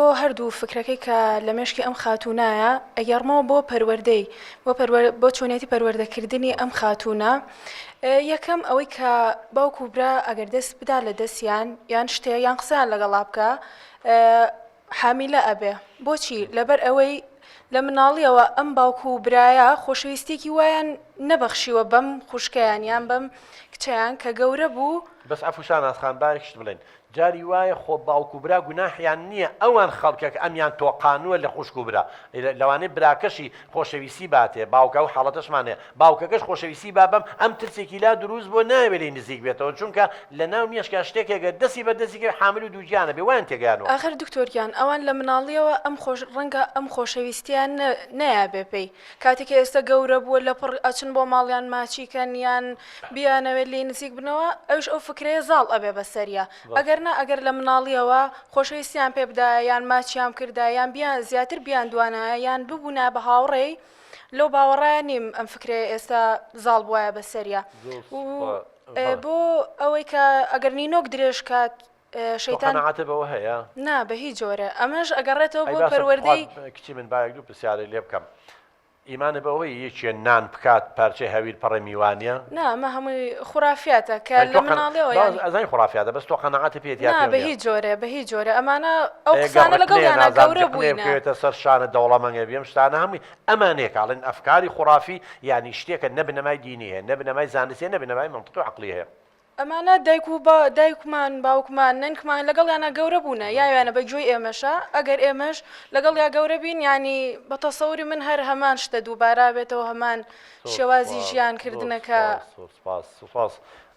بۆ هەردوو فکرەکەی کە لە مێشکی ئەم خاتوونایە ئەگێڕمەوە بۆ پەروەردەی بۆ پەروەر بۆ چۆنیەتی پەروەردەکردنی ئەم خاتوونە یەکەم ئەوەی کە باوک و برا ئەگەر دەست بدا لە دەستیان یان شتێ یان قسەیان لەگەڵا بکا حامیلە ئەبێ بۆچی لەبەر ئەوەی لە مناڵیەوە ئەم باوک و برایە خۆشەویستیەکی وایان نەبەخشیوە بەم خوشکەیان یان بەم کچەیان کە گەورە بوو. بەس عەفو شاناز خان با یەک شت بڵێین جاری وایە خۆ باوک و برا گوناحیان نیە ئەوان خەڵکەک ئەمیان تۆقانوە لە خوشک و برا لەوانەیە براکەشی خۆشەویستی باتێ باوکە ئەو حاڵەتەشمان هەیە باوکەکەش خۆشەویستی با بەم ئەم ترسێکی لا دروست بووە نایەوێ لێی نزیک بێتەوە چونکە لە ناو مێشکا شتێک هەیە گەر دەستی بەر دەستی کەوێ حامل و دووگیانە بێ وایان تێگەیانوە. ئاخر دکتۆر گیان ئەوان لە مناڵیەوە ئەم خۆش ڕەنگە ئەم خۆشەویستیان نەیابێ پێی کاتێ کە ئێستا گەورە بووە لەپڕ ئەچن بۆ ماڵیان ماچی کەن یان بیانەوێت لێی نزیک بنەوە ئەویش ئەو فکرەیە زاڵ ئەبێ بەسەریا ئەگەر نا ئەگەر لە مناڵیەوە خۆشەویستیان پێ بدایە یان ماچیان بکردایە یان بیان زیاتر بیان دوانایە یان ببونایە بە هاوڕێی لەو باوەڕایە نیم ئەم فکرەیە ئێستا زاڵ بوایە بەسەریا و بۆ ئەوەی کە ئەگەر نینۆک درێژ کات شەیتان قەناعەتت بەوە هەیە؟ نا بە هیچ جۆرێ ئەمەش ئەگەڕێتەوە بۆ پەروەردەی کچی من با یەک دوو پرسیارت لێ بکەم ئیمانت بەوەیە یەکێ نان بکات پارچەی هەویر پەڕێ میوانیە؟ نا ئەمە هەمووی خورافیاتە کە لە مناڵیەوە یانی ئەزانین خورافیاتە بەس تۆ قەناعەتت پێیەتی یا نا بە هیچ جۆرێ بە هیچ جۆرێ ئەمانە ئەو قسانە لەگەڵیانا گەورە بووینە. بکەوێتە سەر شانت دەوڵەمەنگە بی ئەم شتانە هەمووی ئەمانەیە کە ئەڵێن ئەفکاری خورافی یانی شتێکە نە بنەمای دینی هەیە نە بنەمای زانستی هەیە نە بنەمای مەنتقی و عەقڵی هەیە. ئەمانە دایک و با دایکمان باوکمان نەنکمان لەگەڵیانا گەورە بوونە یاویانە بە گوێی ئێمەشە ئەگەر ئێمەش لەگەڵیا گەورە بین یانی بە تەسەوری من هەر هەمان شتە دووبارە بێتەوە هەمان زۆر شێوازی سوپاس ژیان زۆر کردنەکە. سوپاس زۆر سوپاس سوپاس.